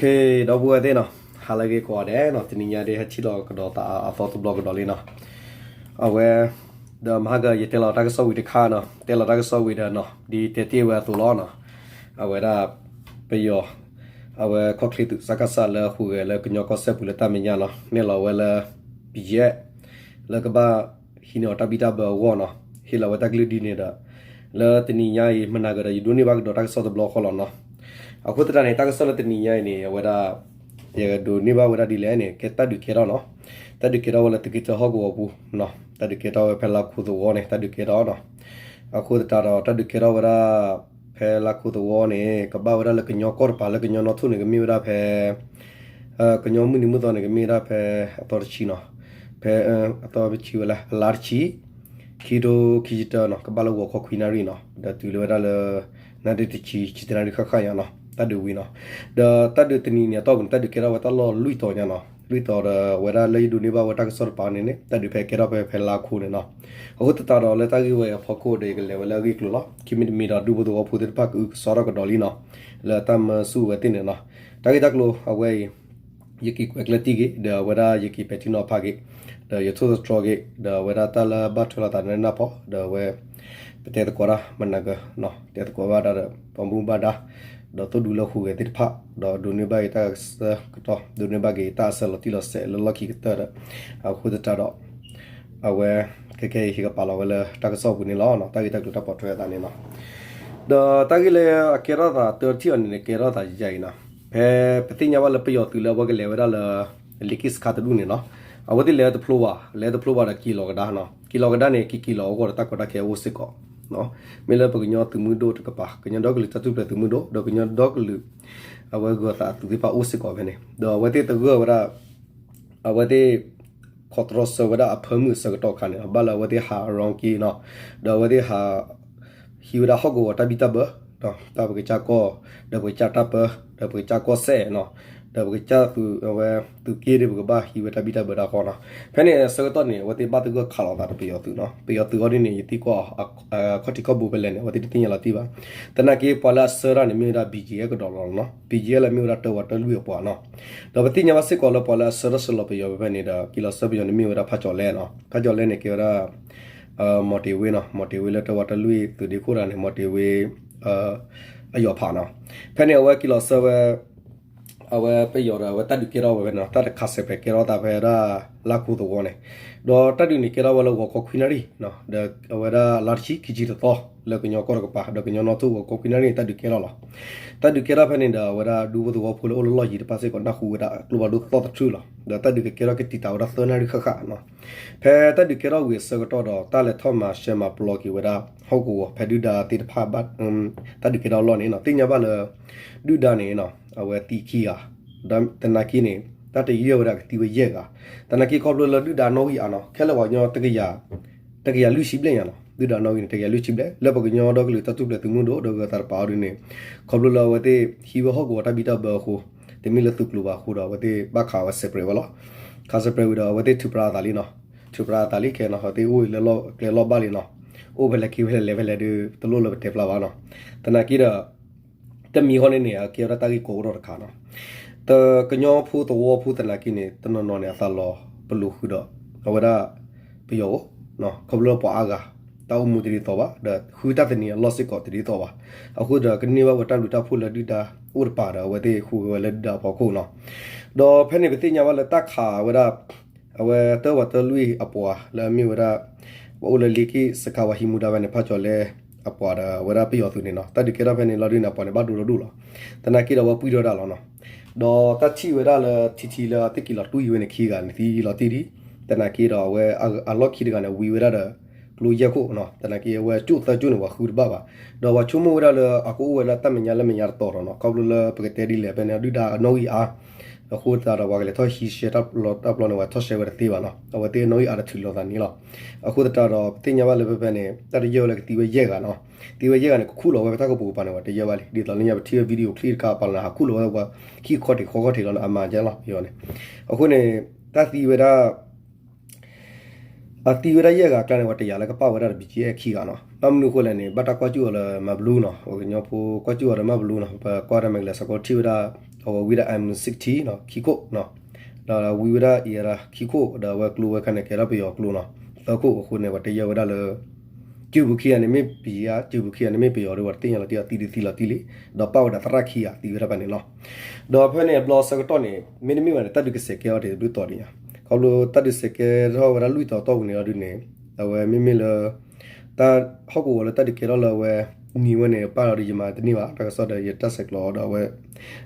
ဒီပုၢ်ဝဲၢ်သ့ၣ်နီၤ, ဟါလၢအဂ့ၤကိးဂၤဒဲးနီၤ, တနံၤညါဒ်ဟဲထံၣ်လိာ်ကဒီးသးအသီတဘျီကဒီးလံနီၤ. အဝဲ ဒီးမဟါက ယတဲလီၤတၢ်ကစီၣ်ဝံၤတခါနီၤ, တဲလီၤတၢ်ကစီၣ်ဝံၤဒီးနီၤ, ဒ်တဲတ့ၢ်ဝဲအသိးလီၤနီၤ. အဝဲဒၣ် ပယီၤ အဝဲခီၣ်ချ့သုး စကစ လၢဟူးဂဲၤလၢကညီကီၢ်စဲၣ်ပူၤလၢတၢ်မဲာ်ညါနီၤ, နဲၣ်လီၤဝဲလၢ ဘံယဲၢ် လၢကဘၣ်ဟံးန့ၢ်အီၤတၢ်ဘံၣ်တၢ်ဘၢအဂီၢ်နီၤ, ဟ့ၣ်လီၤဝဲတၢ်ကလုၢ်ဒ်န့ၣ်ဒီး လၢတနံၤညါအံၤ မနၤကဒီး ယဒိးန့ၢ်ဘၣ်ကဒီးတၢ်ကစီၣ်တဘျီဃီလီၤနီၤ. အဃိသတးန့ၣ် တၢ်ကစီၣ်လၢတနံၤညါအံၤန့ၣ် အဝဲဒၣ် ယကဒိးန့ၢ်ဘၣ်ဝဲဒၣ်ဒ်လဲၣ်န့ၣ် ကဲတၢ်ဒုးကဲထီၣ်နီၤ, တၢ်ဒုးကဲထီၣ်ဝဲလၢသုးက့တၢဟီၣ်ကဝီၤပူၤနီၤ, တၢ်ဒုးကဲထီၣ်ဝဲဖဲလါခိၣ်သဝီန့ၣ် တၢ်ဒုးကဲထီၣ်နီၤ. အဃိသတးဒီး တၢ်ဒုးကဲထီၣ်ဝဲဒၣ် ဖဲလါခိၣ်သဝီန့ၣ် ကဘၣ်ဝဲဒၣ်လၢကညီကီၢ်တပၤ လၢကညီနီၣ်ထိၣ်န့ၣ် ကမ့ၢ်ဝဲဒၣ်ဖဲ ကညီမုၢ်နံၤမုၢ်သီန့ၣ် ကမ့ၢ်ဝဲဒၣ်ဖဲအသီတဆံနီၤ, ဖဲ အသီတဆံဝဲလၢအလါတဆံ ခံထိခံဆံတၢနီၤ, ကဘၣ်လၢဂီၤခီခွံနၣ်ရံၣ်နီၤ, ဒီးတုၤလၢဝဲဒၣ်လၢ နၣ်ရံၣ်တဆံ ဆံတနၣ်ရံၣ်ဃၣ်ဃၣ်ညါနီၤ, တၢ်ဒုးဝံၤနီၤ. ဒီးတၢ်ဒုးတနံၤန့ၣ်အတီၢ်ပူၤန့ၣ် တၢ်ဒုးကဲထီၣ်ဝဲတၢ်လီၢ်လွံၢ်တီၤညါနီၤ, လွံၢ်တီၤဒီး အဝဲဒၣ်လၢယဒိးန့ၢ်ဘၣ်ဝဲတၢ်ကစီၣ်တပၤန့ၣ်န့ၣ် တၢ်ဒုးဖဲကဲထီၣ်ဖဲ ဖဲလါခိၣ်န့ၣ်နီၤ. အဃိသတးဒီးလၢတၢ်ဂ့ၢ်ဝဲအံၤအဖီခိၣ်ဒီး ယကလဲၤဝဲလၢအဂ့ၢ်အကျိၤလီၤ. ခံမံၤတမံၤဒီး ဒူဖိသဝီဖိသ့ၣ်တဖၣ်ကအုကစွါထီၣ်ကဒီးလံနီၤ, လၢတၢ်မၢဆူၣ်ဝဲသ့ၣ်န့ၣ်နီၤ. တၢ်ဂ့ၢ်တၢ်ကျိၤအဝဲအံၤ ယက့ၤကွဲးကျၢၢ်တံၢ်ဂ့ၤ ဒီးအဝဲဒၣ်ယက့ၤပဲာ်ထံနီၤဖးဂ့ၤ, ဒီးယထိၣ်သတြီၤဂ့ၤ ဒီးအဝဲဒၣ်တၢ်လၢဘၣ်ထွဲလိာ်သးလၢနၢ်ဖီ ဒီးအဝဲ ပတဲသကိးတၢ်မနၤကၢနီၤ, တဲသကိးဘၣ်တၢ်ဒီး ပှၤမူဘၣ်ဒါ ဒီးသိၣ်ဒူလၢဟူးဂဲၤသ့ၣ်တဖၣ် ဒီးဒိးန့ၢ်ဘၣ်က့ၤတၢ်ဆၢကတီၢ် ဒိးန့ၢ်ဘၣ်က့ၤတၢ်အဆၢလီၤတံၢ်လီၤဆဲးလၢလီၢ်ခံကတၢၢ်ဒီး အဃိသတးဒီး အဝဲ ခဲခဲအံၤဟ့ၣ်ကပာ်လီၤဝဲလၢတၢ်ကစီၣ်ပူၤန့ၣ်လီၤ. တၢ်ဂ့ၢ်တၢ်ကျိၤတၢ်ပိာ်ထွဲအသးန့ၣ်နီၤ. ဒီးတၢ်ဂ့ၢ်လၢအကဲထီၣ်သးတထံၣ်အီၤန့ၣ်န့ၣ် ကဲထီၣ်သးယဲအံၤနီၤ, ဖဲပသ့ၣ်ညါဘၣ်လၢပယီၤသုးလၢအဝဲကလဲၤဝဲဒၣ်လၢ လ့က့ၣ်စခါတဒူၣ်န့ၣ်နီၤ, အဝဲသ့ၣ်လဲၤတဖျိဘၣ် လဲၤတဖျိဘၣ်ဒီးက့ၤလီၤကဒါနီၤ, က့ၤလီၤကဒါန့ၣ် က့ၤက့ၤလီၤအဂီၢ်ဒီးတၢ်ကီတၢ်ခဲအိၣ်စ့ၢ်ကီး မ့ၢ်လၢပကညီသုးမုၢ်ဒိၣ်တကပၤ ကညီဒီကလုာ်တၢ်ထူၣ်ဖျဲးသုးမုၢ်ဒိၣ် ဒီးကညီဒီကလုာ် အဝဲဂၢၤသးအသုးသ့ၣ်တဖၣ်အိၣ်စ့ၢ်ကီးဖဲန့ၣ် ဒီးအဝဲသ့ၣ်သဂၢၢ်ဝဲဒၣ် အဝဲသ့ၣ် ခီတြီဆၢဝဲဒၣ်အဖၢမုၢ်အဆၢကတီၢ်အခါန့ၣ် ဘၣ်လၢအဝဲသ့ၣ်ဟးရီက့ၤနီၤ, ဒီးအဝဲသ့ၣ်ဟး ဟံးဝဲဒၣ်ဟီၣ်ကဝီၤတၢ်ဘံၣ်တၢ်ဘၢ ဒီးတၢ်ပကစၢ်ကီၢ် ဒီးပကစၢ်တၢ်ပၢ ဒီးပကစၢ်ကီၢ်စဲၣ်နီၤ, ဒီးပကစၢ်သုးအဝဲ သုးက့ၢ်ဒီးပကဘၣ်ဟံးဝဲတၢ်ဘံၣ်တၢ်ဘၢတၢ်ဃီနီၤ. ဖဲန့ၣ်အဆၢကတီၢ်န့ၣ် အဝဲသ့ၣ်ဘၣ်သဂၢၢ်ခးလိာ်သးဒီးပယီၤသုးနီၤ, ပယီၤသုးအီၤဒ်န့ၣ် ယသံကွၢ် ခီၣ်ထံးခီၣ်ဘိဖဲလဲၣ်န့ၣ် အဝဲသ့ၣ်တသ့ၣ်ညါလီၤတံၢ်ဘၣ်. သနာ်က့ပှၤလၢအဆှၢတၢ်န့ၣ် မ့ၢ်ဝဲဒၣ် ဘံကၠံအဲၣ် ကဒီးလီၤနီၤ, ဘံကၠံအဲၣ် လၢမ့ၢ်ဝဲဒၣ်တၢဝးတၢလွံၢ်အပှၤနီၤ. ဒီးပသ့ၣ်ညါဘၣ်စ့ၢ်ကီးလၢပှၤလၢအဆှၢတၢ်ဆှၢလီၤပယီၤဖဲဖဲန့ၣ်ဒီး က့ၤလီၤဆှၢပယီၤန့ၣ်မ့ၢ်ဝဲဒၣ်ဖးကၠီၤလဲနီၤ, ဖးကၠီၤလဲန့ၣ်ကဲဝဲဒၣ် မီၤတ့ၤဝ့နီၤ, မီၤတ့ၤဝ့လၢတၢဝးတၢလွံၢ်သုးဒ့ခိၣ်တဂၤန့ၣ် မီၤတ့ၤဝ့ အယီၤဖးနီၤ. ဖဲန့ၣ်အဝဲက့ၤလီၤဆှၢဝဲ အဝဲပယီၤဒီးအဝဲတၢ်ဒုးကဲထီၣ်ဝဲဖဲန့ၣ်နီၤ, တၢ်တခးစဲးပြဲးကဲထီၣ်သးဖဲဒၣ် လါခိၣ်သဝီန့ၣ်, ဒီးတၢ်ဒုးန့ၣ်ကဲထီၣ်ဝဲလၢဂီၤခီခွံနၣ်ရံၣ်နီၤ, ဒီးအဝဲဒၣ်လါတဆံခံဆံတသီ လၢကညီကီၢ်တကပၤ ဒီးကညီနီၣ်ထိၣ်ဂီၤခီခွံနၣ်ရံၣ်န့ၣ် တၢ်ဒုးကဲထီၣ်လီၤ. တၢ်ဒုးကဲထီၣ်ဖဲန့ၣ်ဒီး အဝဲဒၣ်ဒူဖိသဝီဖိလၢအိၣ်လၢလီၢ်ယံၤတဖၣ်စ့ၢ်ကီး နၢ်ဟူဝဲဒၣ်ကျိဖးဒိၣ်သီၣ်တထူၣ်လီၤ. ဒီးတၢ်ဒုးကကဲထီၣ်ကတံာ်တာ်ဝဲဒၣ်သၢနၣ်ရံၣ်ဃၣ်ဃၣ်နီၤ. ဖဲတၢ်ဒုးကဲထီၣ်ဝံၤအဆၢကတီၢ်ဒီး တၢ်လဲၤထီၣ်မၤရှဲမၤပျီက့ၤဝဲဒၣ် ဟီၣ်ကဝီၤဖဲဒုၣ်ဒါသ့ၣ်တဖၣ် တၢ်ဒုးကဲထီၣ်အလီၢ်န့ၣ်နီၤ, သ့ၣ်ညါဘၣ်လၢ ဒုၣ်ဒါန့ၣ်နီၤ အဝဲသံခံဂၤ, ဒီးသနာ်က့န့ၣ် တၢ်တယဲၢ်ဝဲဒၣ်ကသံဝဲယဲၢ်ဂၤ, သနာ်က့ခီဖျိလၢဒုၣ်ဒါနီၣ်ဂံၢ်အါနီၤ ခဲလၢာ်ပှၤကညီ တကယၤလွံၢ်ဆံဘျဲၣ်ညါနီၤ, ဒုၣ်ဒါနီၣ်ဂံၢ်န့ၣ် တကယၤလွံၢ်ဆံဘျဲၣ် လၢပကညီဒီကလုာ်တၢ်ထူၣ်ဖျဲးသုးမုၢ်ဒိၣ် ဒီးဂၢၤသးတပၤအီၤဒ်န့ၣ်, ခီဖျိလၢအဝဲသ့ၣ်ဟံးဝဲဟီၣ်ကဝီၤတၢ်ဘံၣ်တၢ်ဘၢအဃိ, တမ့ၢ်လၢသုးကျိၤဘၣ်အဃိဒီး အဝဲသ့ၣ်ဘၣ်ခးဝဲစဲးပြဲးဝဲလီၤ. ခးစဲးပြဲးဝံၤဒီး အဝဲသ့ၣ်ထုးပြးအသးလံနီၤ, ထုးပြးအသးလံခဲနီၤ အဝဲသ့ၣ်အိၣ်လၢကျဲလီၢ်ဘၣ်လံနီၤ, အိၣ်ဖဲလဲၣ်ခံဖဲလဲၣ်လဲၤဖဲလဲၣ်ဒီး တလိၣ်လၢပတဲဖျါဘၣ်နီၤ, သနာ်က့ဒီး တမံၤဃီန့ၣ်န့ၣ် အကဲဝဲဒၣ်တၢ်ဂ့ၢ်ကီကဒီးတခါနီၤ, တကညီဖိသဝီဖိသနာ်က့န့ၣ် တနီၤနီၤန့ၣ် အသးလီၤပလိာ်ဃုာ်ဒီး အဝဲဒၣ် ပယီၤအိၣ်, ခီဖျိလၢပှၤအါဂၤ တၢ်အိၣ်မူတဒ်သိးဘၣ် ဒီးဃုတၢ်သန့ၤအလီၢ်စ့ၢ်ကီးတဒ်သိးဘၣ်, အဃိဒီးကန့ၢ်ဘၣ်ဝဲတၢ်ဘျုးတၢ်ဖှိၣ်လၢဒုၣ်ဒါအိၣ်တပၤဒီး အဝဲသ့ၣ်ဃုဝဲလၢဒုၣ်ဒါအဖီခိၣ်နီၤ, ဒီးဖဲန့ၣ်ပသ့ၣ်ညါဘၣ်လၢတၢ်ခးဝဲဒၣ် အဝဲတၢဝးတၢလွံၢ်အပှၤလၢအမ့ၢ်ဝဲဒၣ် ပှၤအိၣ်လၢလ့က့ၣ်စခါဝဲဟံးမူဒါဝဲန့ၣ် ဖးကၠီၤလဲအပှၤဒီးအဝဲဒၣ်ပယီၤသုးန့ၣ်နီၤ, တၢ်ဒုးကဲထီၣ်ဖဲန့ၣ်လီၤဒ်န့ၣ် အပှၤန့ၣ်ဘၣ်ဒိဒီဒူၣ်လီၤ, သနာ်က့ဒီးအဝဲပှံၢ်ထီၣ်ဒၣ်လီၤနီၤ, ဒီးတၢ်ထံၣ်ဝဲဒၣ်လၢထံထံလၢအသ့ၣ်က့ၤလီၤတွံၢ်ဝဲန့ၣ်ခံဂၤန့ၣ် သံလီၤတံၢ်ဒံး, သနာ်က့ဒီးအဝဲအလီၢ်ခံတဂၤန့ၣ် ဝံၤဝဲဒၣ်ဒီး ကျိယဲၢ်ခိၣ်နီၤ, သနာ်က့အဝဲကၠိၣ်သၢကၠိၣ်န့ၣ် ပှၤဃုတဘၣ်ဘၣ်, ဒီးပှၤဆိကမိၣ်ဝဲဒၣ်လၢအကအိၣ်ဝဲလၢတၢ်မဲာ်ညါလၢမဲာ်ညါတတီၤဒီးနီၤ, ခီဖျိလၢပကတဲဒ်လဲၣ်ဖဲန့ၣ် ဒုၣ်ဒါအနီၣ်ဂံၢ်အါ အဃိသတးဒီး ပှၤကလဲၤထီၣ်ဟံးရှဲတၢ်ပျီတၢ်ပျီန့ၣ် ပှၤထီၣ်ရှဲဝဲတသ့ဘၣ်နီၤ, အဝဲသ့ၣ်အနီၣ်ဂံၢ်အါတထုးလိာ်သးန့ၣ်လီၤ. အဃိသတးဒီး ပသ့ၣ်ညါဘၣ်လၢဖဲဖဲန့ၣ် တၢ်တယဲၢ်ဝဲလၢကသံဝဲယဲၢ်ဂၤနီၤ, သံဝဲယဲၢ်ဂၤန့ၣ် ကခူၣ်လီၤဝဲဖဲတၢ်ကပိာ်ကပၤန့ၣ် ပှၤတယဲၢ်ဘၣ်လံ, ဒ်သိးလၢညါပထံၣ်ဝဲ video clip တခါ ပာ်လီၤန့ၣ် ဟးခူၣ်လီၤဝဲပှၤခံခီၣ်ထံးဃီခီၣ်ထံးလီၤန့ၣ် အမၤကဲလီၤ ပယီၤန့ၣ်, အဃိန့ၣ် တၢ်သံဝဲဒၣ် အသံဝဲဒၣ်ယဲၢ်ဂၤအကျါန့ၣ် ပှၤတယာ်လၢကပာ်ဝဲဒၣ်ဒီး ဘံၣ်ကၠံအဲၣ် ခံဂၤနီၤ, ဘၣ်မနုၤအဃိလဲၣ်န့ၣ် ဘၣ်တၢ်ကွၢ်စူၣ်အီၤလၢမၤဘျူးနီၤ, ပှၤကညီဖိကွၢ်စူၣ်အီၤဒီးမၤဘျူးနီၤ, ပကွၢ်တၢ်မဲာ်ကလဲၤစ့ၢ်ကီးထံၣ်ဝဲဒၣ် အဝဲဝံဒၣ် M sixteen နီၤ ခံခိၣ်နီၤ, ဒီးဝံဝဲဒၣ် A R ခံခိၣ် ဒီးအဝဲကျိဝဲခါန့ၣ် ကဲထီၣ်ပယီၤကျိနီၤ သၢခိၣ်အဃိန့ၣ် ပှၤတဲယဲၢ်ဝဲဒၣ်လၢ ကၠူၢ်ပူၤခံဂၤန့ၣ်မ့ၢ်ပယီၤဧါ, ကၠူၢ်ပူၤခံဂၤန့ၣ်မ့ၢ်ပယီၤဒီး ပှၤတသ့ၣ်ညါလီၤတံၢ်အီၤ သံဒုသံလီၤတံၢ်လံ, ဒီးပာ်ဝဲဒၣ်သရၣ်ခံဂၤသံဝဲဒၣ်ဖဲန့ၣ်နီၤ. ဒီးဖဲန့ၣ်အဘျီဆၢကတီၢ်န့ၣ် မ့တမ့ၢ်ဘၣ်န့ၣ် တၢ်ဒုးကစဲးကဲအီၤတ့ၢ်တဘျုးတီၤဒံးညါ, ခီဖျိတၢ်ဒုးစဲးကဲထီၣ်ဝဲဒၣ်လွံၢ်တီၤတီၢ်ပူၤန့ၣ်အီၤဒုးန့ၣ် အဝဲမ့မ့ၢ်လၢ တၢ်ဟီၣ်ကဝီၤလၢတၢ်ဒုးကဲထီၣ်လၢအဝဲ နံၤဝဲန့ၣ် ပာ်လီၤဒီးယမၤတန့ၢ်ဘၣ် တၢ်ကစီၣ်ဒီးယတၢ်ဆဲးကျိးဒီးအဝဲ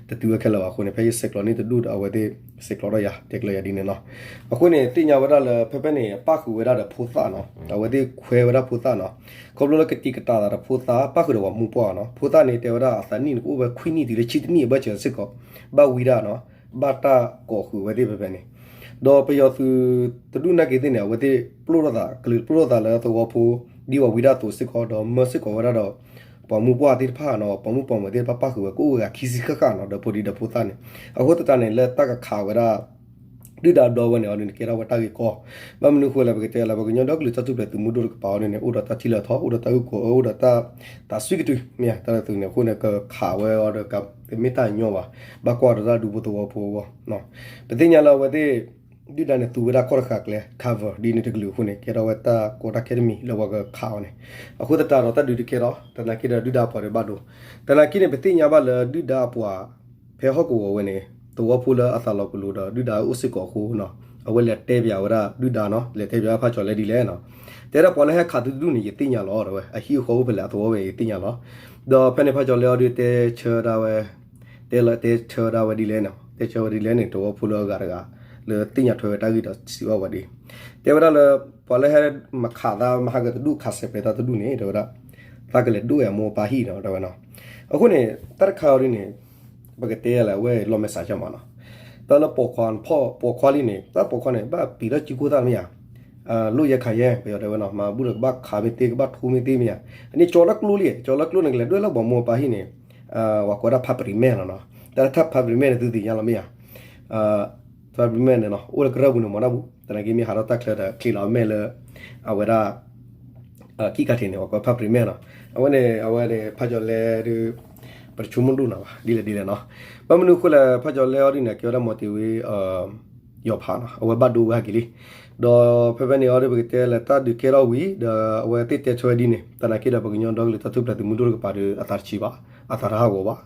တတုၤဝဲခဲလၢာ်ဘၣ်အဃိန့ၣ် ဖဲယဆဲးကျိးန့ၢ်တဒူၣ်ဒီးအဝဲသ့ၣ်ဆဲးကျိးထီၣ်ယၤ တဲကျၢၤယၤဒ်န့ၣ်နီၤ. အဃိန့ၣ် သ့ၣ်ညါဝဲဒၣ်လၢဖဲဖဲန့ၣ် ပၣ်ဃုာ်ဝဲဒၣ်ဒီးဖိသၣ်နီၤ, အဝဲသ့ၣ်ခွဲဝဲဒၣ်ဖိသၣ်နီၤ, ခီဖျိလၢကတံာ်ကတာ်သးဒီးဖိသၣ် ပၣ်ဃုာ်ဒီးပှၤမူပှၢ်နီၤ, ဖိသၣ်န့ၣ်တဲဝဲဒၣ်အသးနံၣ်န့ၣ် ကအိၣ်ဝဲခွံနံၣ်တုၤလၢဆံတနံၣ်အဘၢၣ်စၢၤစ့ၢ်ကီး ဘၣ်ဝံဒၣ်နီၤ, ဘၣ်တၢ်ကိးဃုာ်ဝဲသ့ၣ်ဖဲဖဲန့ၣ် ဒီးပယီၤသုးတဒူၣ်နာ်က့သ့ၣ်န့ၣ် အဝဲသ့ၣ်ပျိၢ်ထီၣ်သး ကလုာ်ပျိၢ်ထီၣ်သးလၢသဝီဖိ ဒ်ပှၤဝံဒၣ်အသိးစ့ၢ်ကီး ဒီးမၢစ့ၢ်ကီးဝဲဒၣ်ဒီး ပှၤမူပှၢ်သ့ၣ်တဖၣ်နီၤ, ပှၤမူပှၢ်မုၣ်သ့ၣ်တဖၣ်ပၣ်ဃုာ်ဝဲ ကအိၣ်ဝဲဂၤခံဆံဃၣ်ဃၣ်နီၤ, ဒီးဖိဒံဒီးဖိသၣ်န့ၣ်, အဃိသတးန့ၣ် လၢတၢ်ကခးဝဲဒၣ် ဒုၣ်ဒါဒီဝဲန့ၣ်အီၤဒ်န့ၣ် ကဲထီၣ်ဝဲတၢ်ဂ့ၢ်ကီ, ဘၣ်မနုၤအဃိလဲၣ် ပကတဲလၢပှၤကညီဒီကလုာ်တၢ်ထူၣ်ဖျဲးသုးမုၢ်ဒိၣ်တကပၤအီၤဒ်န့ၣ် အိၣ်ဒီးတၢ်ထံၣ်လၢအထီ, အိၣ်ဒီးတၢ်အုၣ်ကီၤအၢ အိၣ်ဒီးတၢ် တၢ်သွံကတုၤ မ့ၢ်ဧါ, တၢ်လၢသုးန့ၣ်အဃိန့ၣ် ကခးဝဲအီၤဒီး တမ့ၢ်တၢ်ညီဘၣ်, ဘၣ်ကွၢ်ဒီးတၢ်ဒူဖိသဝီဖိအဂီၢ် ပသ့ၣ်ညါလၢအဝဲသ့ၣ် ဒုၣ်ဒါန့ၣ် သူဝဲဒၣ်ကီၢ်တဃာ်ကျဲ cover ဒ်န့ၣ်တကလုာ်အဃိန့ၣ် ကဲထီၣ်ဝဲတၢ်ကီတၢ်ခဲတမံၤလၢပှၤကခးအီၤန့ၣ်, အဃိသတးဒီးတၢ်ဒုးတကဲထီၣ် သနာ်က့ဒီးဒုၣ်ဒါပှၤဒီးဘၣ်ဒိ, သနာ်က့န့ၣ် ပသ့ၣ်ညါဘၣ်လၢဒုၣ်ဒါအပှၤ ဖဲဟီၣ်ကဝီၤဝဲန့ၣ် သဝီဖိလၢအသးလီၤပလိာ်ဒီးဒုၣ်ဒါအိၣ်စ့ၢ်ကီးအဃိနီၤ, အဝဲလဲၤတဲပၠးဝဲဒၣ်ဒုၣ်ဒါနီၤ, လဲၤတဲပၠးဖးကၠီၤလဲဒ်လဲၣ်နီၤ, တဲဒၣ်ပှၤလၢဟဲခးသုတဒူၣ်န့ၣ် ယသ့ၣ်ညါလီၤ တဲဝဲ အဟံၣ်အဃီအိၣ်ဖဲလဲၣ် အသဝီဝဲန့ၣ် ယသ့ၣ်ညါလီၤ. ဒီးဖဲန့ၣ်ဖးကၠီၤလဲအီၤဒုးတဲဆၢဒၣ်ဝဲ တဲလၢတဲဆၢဒၣ်ဝဲဒ်လဲၣ်နီၤ, တဲဆၢဝဲဒ်လဲၣ်န့ၣ် သဝီဖိလၢအဂၤတဂၤ လၢသ့ၣ်ညါထွဲဝဲတၢ်ဂ့ၢ်ဒီးစံးဘၣ်ဝဲဒ်, တဲဝဲဒၣ်လၢ ပှၤလၢဟဲမၤခးသးမၤဟးဂီၤတဒူၣ် ခးစဲးပြဲးသးတဒူၣ်န့ၣ် တဲဝဲဒၣ် သးကလဲၤဒိၣ်ဝဲအမိၢ်အပၢ်ဟံၣ်နီၤ တဲဝဲနီၤ. အဃိန့ၣ် တၢ်တခါအီၤဒ်န့ၣ် ပကတဲလၢအဝဲလီၤမဲာ်ဆှးကမးနီၤ, တၢ်လၢပိာ်ခွါ ပိာ်ခွါလံန့ၣ် တၢ်ပိာ်ခွါန့ၣ် ဘၣ်ပျံၤထီၣ်စုကိၢ်သၣ်မ့ၢ်ဧါ, လိၣ်ယဲခးယဲ ပယီၤတဲဝဲနီၤ, မၤဘူၣ်ဒီးကဘၣ်ခးမ့ၢ်သ့ ကဘၣ်ထိမ့ၢ်သ့မ့ၢ်ဧါ, အန့ၣ်ကၠီလၢကျိလံ, ကၠီလၢကျိန့ၣ် ကလဲၤဒွဲၣ်လၢပှၤမိၢ်ပၢ်ဟံၣ်န့ၣ်, ပှၤကိးဒၣ်ဖးပရံၤမဲၣ်လီၤနီၤ, တၢ်လၢဖးပရံၤမဲၣ်န့ၣ် သုသ့ၣ်ညါလီၤမ့ၢ်ဧါ, ဖးပရံၤမဲၣ်န့ၣ်နီၤ အိၣ်လၢကရၢပူၤန့ၣ် မ့ၢ်ဒၣ်ပူၤ သနာ်က့မ့ၢ်ဟးထီၣ်တၢ်ချၢဒီး ချ့လီၤအမဲၣ်လၢ အဝဲဒၣ် ခံခါထံးန့ၣ် ပှၤကိးဖးပရံၤမဲၣ်နီၤ, အဝဲန့ၣ် အဝဲန့ၣ် ဖးကၠီၤလဲဒုး ပတဆိကမိၣ်ဒိၣ်နၤဘၣ် ဒ်လဲၣ်ဒ်လဲၣ်နီၤ, ဘၣ်မနုၤအဃိလဲၣ် ဖးကၠီၤလဲအီၤဒ်န့ၣ် ကဲဝဲဒၣ်မီၤတ့ၤဝ့ ယီၤဖးနီၤ အဝဲဘၣ်ဒိဝဲဟဲက့ၤလံ, ဒီးဖဲဖဲန့ၣ်အီၤဒုး ပကတဲလၢတၢ်ဒုးကဲထီၣ်ဝံၤ ဒီးအဝဲသ့ၣ်တဲဆၢဝဲဒ်န့ၣ် သနာ်က့ဒီး ပှၤကညီဒီကလုာ်တၢ်ထူၣ်ဖျဲးသုးမုၢ်ဒိၣ်တကပၤဒီး အသးတဆံးဘၣ်, အသးတဟးဂီၤဘၣ်,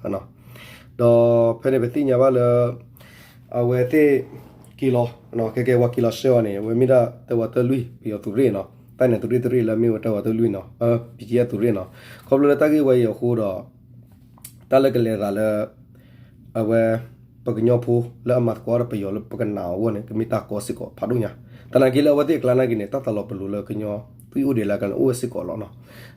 ဒီးဖဲန့ၣ်ပသ့ၣ်ညါဘၣ်လၢ အဝဲသ့ၣ်က့ၤလီၤ, ခဲကဲပှၤက့ၤလီၤဆှၢအီၤန့ၣ် အဝဲမ့ၢ်ဒၣ်တၢ်ဝးတၢ်လွံၢ် ပယီၤသုးရ့ၣ်နီၤ, တၢ်န့ၣ်သုးရ့ၣ်သုးရ့ၣ်လၢမ့ၢ်ဝဲတၢ်ဝးတၢ်လွံၢ်နီၤ, ပကဲသုးရ့ၣ်နီၤ, ခီဖျိလၢတၢ်ဂ့ၢ်ဝဲအံၤအဃိဒီး တၢ်လၢကလဲၤသးလၢ အဝဲ ပကညီဖိလၢအမၤသကိးဒီးပယီၤလၢပကနၣ်အဂီၢ်န့ၣ် ကမ့ၢ်တၢ်ကီစ့ၢ်ကီးဖးဒိၣ်ညါ, သနာ်က့လၢအဝဲသ့ၣ်အကျါနာ်က့န့ၣ် တၢ်သးလီၤပလိာ်လၢကညီသွံၣ်အိၣ်ဒံးလၢအကျါန့ၣ် အိၣ်ဝဲစ့ၢ်ကီးလီၤနီၤ,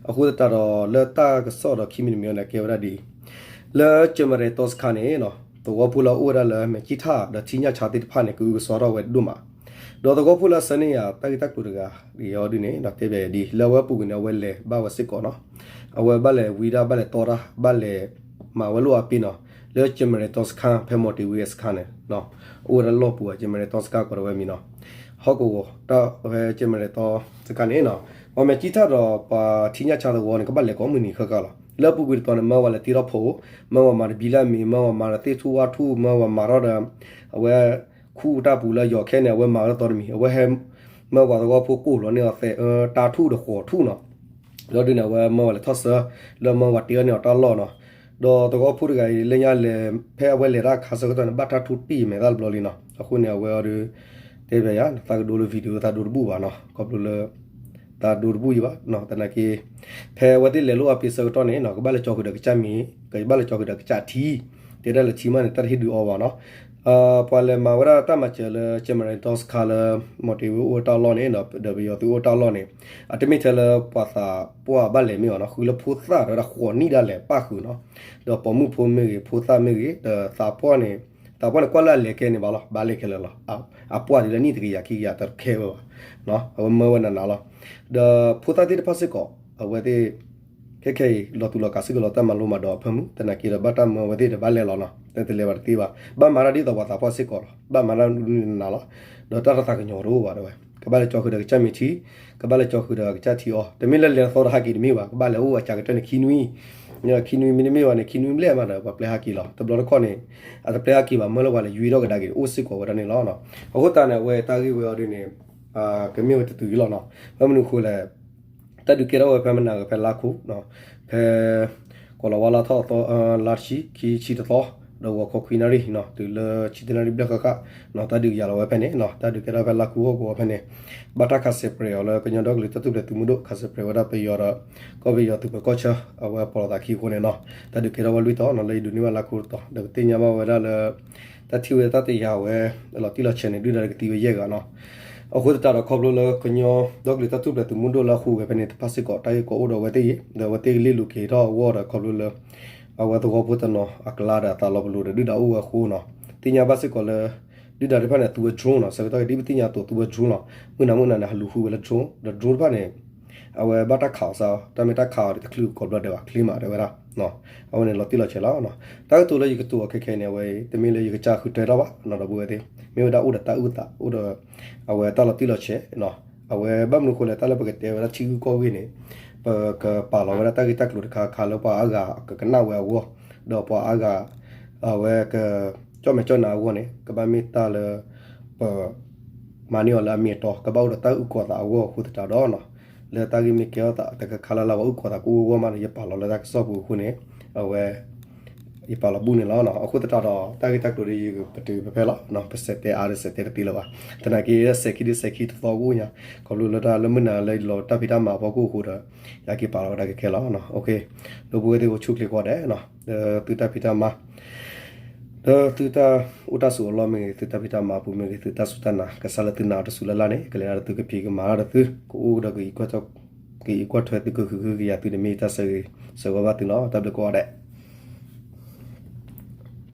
အဃိသတးဒီးလၢတၢ်ကစီၣ်ဒီးခံမံၤတမံၤအံၤန့ၣ် ကဲဝဲဒၣ်ဒ် လၢကၠဲးမရဲတောစခန်းန့ၣ်နီၤ သဝီဖိလၢအအိၣ်ဝဲဒၣ်လၢမဲာ်ကံၣ်ထၣ်ဒီးထံညၣ်ဆါသ့ၣ်တဖၣ်န့ၣ် ကအုကစွါထီၣ်ဝဲဒိၣ်မး, ဒီးသဝီဖိလၢအဆၢန့ၢ်ယၤတၢ်ဂ့ၢ်တၢ်ကျိၤတဂၤအံၤအီၤဒုးန့ၣ် တဲဘၣ်ဒ် လၢအဝဲပူၤကွံာ်န့ၣ် အဝဲလဲၤဘၣ်ဝဲစ့ၢ်ကီးနီၤ, အဝဲဘၣ်လဲၤဝံဒၣ်ဘၣ်လဲၤတီတၢ် ဘၣ်လဲၤမၤဝဲလိာ်အပ့ၤနီၤ, လၢကၠဲးမရဲတောစခန်း ဖဲမီၤတ့ၤဝ့အစခန်းန့ၣ် အိၣ်ဝဲဒၣ်လီၢ်ပူၤ ကၠဲးမရဲတောစခန်း ကိးထီၣ်ဝဲမံၤနီၤ, ဟီၣ်ကဝီၤတၢ်ဖဲကၠဲးမရဲတောစခန်းန့ၣ်နီၤ, ပှၤမဲာ်ကံၣ်ထၣ်ဒီးပှၤထံညၣ်ဆါသဝီန့ၣ် ကဘၣ်လဲၤကိးမုၢ်နံၤဃၣ်ဃၣ်လီၤ, လၢအပူၤကွံာ်တတီၤန့ၣ် မၢဝဲလဲၤတ့ထီၣ်ဖိ, မၢဝဲမၤတဘံလၢ်မံၤ, မၢဝဲမၤဒီးသ့ၣ်ထူၣ်ဝၣ်ထူၣ်, မၢဝဲမၤထီၣ်ဒီး အဝဲ ခူၣ်တၢ်ပူၤလၢယီၤခဲန့ၣ် အဝဲမၤဝဲတတီၤတမံၤ, အဝဲဟဲ မၢပှၤသဝီဖိကိၢ်လီၤန့ၢ်အီၤသဲးအၢ တၢ်ထူၣ်ဒီးဃိးထူၣ်နီၤ, လီၤဒုးန့ၣ် အဝဲမၢဝဲလဲၤထီၣ်ဆၢ လၢမၢဝဲတ့အီၤန့ၢ်အီၤတၢ်လီၢ်နီၤ, ဒီးသဝီဖိတဂၤအံၤ လၢညါလဲၤ ဖဲအဝဲလဲၤတၢ်ခါဆၢကတီၢ်န့ၣ် ဘၣ်တၢ်ထူၣ်တံၢ်မဲာ်သၣ်တဘျီလံနီၤ, အဃိန့ၣ် အဝဲအီၤဒုး တဲဘၣ်ယၤ သးကဒိလၢ video သးဒိတဘူၣ်ဘၣ်နီၤ, ခီဖျိလၢ သးဒိတဘူၣ်ယံၤဘၣ်နီၤ, သနာ်က့ ဖဲအဝဲသ့ၣ်လဲၤလိာ်အပ့ၤဆၢကတီၢ်န့ၣ်နီၤ ကဘၣ်လဲၤကၠီဃုာ်ဒီးကစၢ်မ့ၤ, ကဘၣ်လဲၤကၠီဃုာ်ဒီးကစၢ်ထံ, တဲဒၣ်လၢထံမးန့ၣ် တၢ်တဟ့ၣ်ဒုးအီၤဘၣ်နီၤ, ပှၤလဲၤမၤဝဲဒၣ်တၢ်မၤစၢၤလၢ ကၠဲးမရဲတောစခန်း လၢ မီၤတ့ၤဝ့အိၣ်တၢ်လီၢ်န့ၣ် ဒီးပယီၤသုးအိၣ်တၢ်လီၢ်န့ၣ် အတမ့ၢ်ထဲလၢပှၤသးပှၢ်ဘၣ်လဲၤမ့ၢ်အီၤနီၤ, ဃုလၢဖိသၣ်ဒီးဝဲဒၣ်ဃိးနံၣ်ဒၣ်လဲာ်ပၣ်ဃုာ်နီၤ, ဒီးပိာ်မုၣ်ဖိမ့ၢ်ဂ့ၤ ဖိသၣ်မ့ၢ်ဂ့ၤ ဒီးသးပှၢ်န့ၣ် သးပှၢ်န့ၣ် ကွၢ်လၢအလဲၤကဲန့ၣ်ဘၣ်လီၤ, ဘၣ်လဲၤခဲလၢာ်လီၤ, အပှၢ်တုၤလၢနံၣ်တကယၤခံကယၤတခဲဝဲဘၣ်, အဝဲမၢဝဲနးနးလီၤ, ဒီးဖိသၣ်သ့ၣ်တဖၣ်စ့ၢ်ကီး အဝဲသ့ၣ် ခဲခဲအံၤ လီၤတူာ်လီၤကာ်စ့ၢ်ကီးလီၤ တၢ်မၤလိမၤဒိးအဖၢမုၢ်, သနာ်က့ဒီး ဘၣ်တၢ်မၢဝဲသ့ၣ်ဒီး ဘၣ်လဲၤလီၤနီၤ, တလဲၤဘၣ်တသ့ဘၣ်, ဘၣ်မၤတၢ်ဒ်သိးပှၤသးပှၢ်စ့ၢ်ကီးလီၤ, ဘၣ်မၤတၢ်နးနးလီၤ, ဒီးတၢ်တသးကညီၤတအိၣ်ဘၣ်တဲဝဲ, ကဘၣ်လဲၤကၠီဃုာ်ဒီးကစၢ်မ့ၤထံ, ကဘၣ်လဲၤကၠီဃုာ်ဒီးကစၢ်ထံအီၤ, တမ့ၢ်လၢလဲၤသီတဟးက့ၤတမ့ၢ်ဘၣ်, ကဘၣ်လဲၤအိၣ်အစှၤကတၢၢ်န့ၣ်ခံနွံ ခံနွံမ့တမ့ၢ်ဘၣ်န့ၣ် ခံနွံဘျဲၣ်မးဒီး ပှၤပျဲဟးက့ၤလီၤ. တဘျီတခီၣ်န့ၣ် အတပျဲဟးက့ၤဘၣ် မၢလၢပှၤလဲၤယွံထီၣ်ကဒါက့ၤ အိၣ်စ့ၢ်ကီးဝဲဒၣ်န့ၣ်လီၤ. အဃိသတးန့ၣ် အဝဲတၢ်ဂ့ၢ်ဝဲအီၤဒ်န့ၣ် ကမ့ၢ်ဝဲတတုၤအံၤလီၤနီၤ. ဘၣ်မနုၤအဃိလဲၣ် တၢ်ဒုးကဲထီၣ်ဝဲဖဲမနၤဂ့ၤ ဖဲလါခူ ဖဲ ကိးလီၤဝါလါထီၣ်အသီ လါတဆံ ခံဆံတသီ ဒီးဂီၤခီခွံနၣ်ရံၣ်နီၤ တုၤလၢဆံတနၣ်ရံၣ်ဘျဲၣ်ဃၣ်ဃၣ်နီၤ တၢ်ဒုးကယၤလီၤဝဲဖဲန့ၣ်နီၤ. တၢ်ဒုးကဲထီၣ်ဖဲလါခူဟီၣ်ကဝီၤဖဲန့ၣ် ဘၣ်တၢ်ခးစဲးပြဲးအီၤလၢကညီဒီကလုာ်တၢ်ထူၣ်ဖျဲးသုးမုၢ်ဒိၣ် ခးစဲးပြဲးဝဲဒၣ်ပယီၤဒီး ကီၢ်ပယီၤသုးပၢၤကီၢ်ဆၢ အဝဲပိာ်လိာ်သးခံအဃိန့ၣ်နီၤ တၢ်ဒုးကဲထီၣ်ဝဲလွံၢ်တီၤနီၤ လၢယဒိးန့ၢ်ဘၣ်လါခူတတီၤ ဒီးပသ့ၣ်ညါဘၣ်ဝဲဒၣ်လၢ တၢ်ထံၣ်ဝဲတၢ်တယာ်ဝဲ လီၤတံၢ်လီၤဆဲးန့ၣ် ဒုၣ်ဒါကသံဝဲယဲၢ်ဂၤနီၤ. အဃိသတးဒီးခီဖျိလၢကညီဒီကလုာ်တၢ်ထူၣ်ဖျဲးသုးမုၢ်ဒိၣ်လၢအဃိဂဲၤဖဲန့ၣ် တဖၣ်စ့ၢ်ကီး တၢ်ဂ့ၢ်ကီအိၣ်ဒီးအဝဲသ့ၣ်အံၤ ဒီးအဝဲသ့ၣ်ကလ့ၢ်လိာ်က့ၤထီၣ်အဂီၢ်ဒီးခီဖျိလၢ အဝဲသဝီဖိတနီၤအကျါဒီးအသးလီၤပလိာ်ဒီးဒုၣ်ဒါအိၣ်ဝဲအဃိနီၤ သ့ၣ်ညါဘၣ်စ့ၢ်ကီးလၢ ဒုၣ်ဒါတဖၣ်န့ၣ် သူဝဲ drone နီၤ ဆၢကတီၢ်က့ၤဒ်ပသ့ၣ်ညါအသိး သူဝဲ drone လီၤ. မုၢ်နၤမုၢ်နၤန့ၣ် ဟလူၤဃုဝဲလၢ drone ဒီး drone တဖၣ်န့ၣ် အဝဲဘၣ်တၢ်ခးအီၤစ့ၢ် တၢ်မ့ၢ်တၢ်ခးအီၤဒီးတချုးကိးဘျီဒဲးဘၣ် ချ့မးတဲဝဲဒၣ် အဝဲန့ၣ်လီၤတံၢ်လီၤဆဲးလီၤ. တၢ်ကတိၤလၢယကတိၤအီၤခဲခဲအံၤန့ၣ် အဝဲ တမ့ၢ်လၢယကစၢ်ဃုထၢထီၣ်ဘၣ်နီၤ ဒီပုၢ်ဝဲၢ်သ့ၣ် မ့ၢ်ဝဲဒၣ်အိၣ်ဒီးတၢ်အုၣ်သး အိၣ်ဒီး အဝဲတၢ်လီၤတံၢ်လီၤဆဲးနီၤ အဝဲဘၣ်မနုၤအဃိလဲၣ် တၢ်လၢပကတဲဝဲဒၣ်ထံဂုၤကီၢ်ဂၤန့ၣ် ပကပာ်လီၤဝဲဒၣ်တၢ်ဂ့ၢ်တၢ်ကျိၤတခါခါလၢပှၤအါဂၤကကနၣ်ဝဲအဂီၢ် ဒီးပှၤအါဂၤ အဝဲက ကၠီၣ်မဲာ်ကၠီၣ်နါအဂီၢ်န့ၣ် ကဘၣ်မ့ၢ်တၢ်လၢ ပ မၤန့ၢ်အီၤလၢအမ့ၢ်အတီ ကဘၣ်အိၣ်ဒီးတၢ်အုၣ်ကီၤသးအဂီၢ်အဃိသတးဒီးနီၤ လၢတၢ်ဂ့ၢ်မ့ၢ်ကဲထီၣ်သးတခါခါလၢ်လၢ် ပှၤအုၣ်ကီၤသးကအိၣ်အဂီၢ်မးန့ၣ် ယပာ်လီၤလၢတၢ်ကစီၣ်ပူၤအဃိန့ၣ် အဝဲ ယပာ်လီၤဘူၣ်န့ၣ်လီၤ. အဃိသတးဒီး တၢ်ဂ့ၢ်တၢ်ကျိၤဒ်ယပတုာ်ဖဲဖဲလီၤ ပစဲးတဲအါဒီးစဲးတဲတသ့လၢၤဘၣ်. သနာ်က့ စဲးခံဒ်စဲးခံတသီကအိၣ်ညါ ခီဖျိလၢတၢ်လၢမုၢ်နၤလၢယလီၤတၢ်ဖံးတၢ်မၤအဖီခိၣ်အဃိဒီး ယက့ၤပာ်လီၤဝဲဒၣ်ခဲခဲလီၤ. ဒီပုၢ်ဝဲၢ်သ့ၣ် အိၣ်ဆူၣ်ချ့ကိးဂၤဒဲး လၢသုတၢ်ဖံးတၢ်မၤ လၢသုတၢ်အိၣ်တၢ်ဆိးအလီၢ်မ့ၢ်ဂ့ၤ သုတၢ်ဖံးတၢ်မၤအပူၤမ့ၢ်ဂ့ၤ သုတၢ်စူၢ်တၢ်နာ် ကစၢ်လၢသုနာ်အီၤတစူၤလၢ်လၢ်န့ၣ် ကလဲၤတၢ်ဒီးသုကဖံးကမၤတၢ်ဒီးသု ကအိၣ်ဒီး ကကွၢ်ထွဲသု ကဃုကယာ်သုန့ၣ် မ့ၢ်ယတၢ်ဆၢဂ့ၤဆၢဝါဘၣ်သုလီၤ. တၢ်ဘျုးကိးဂၤဒဲး.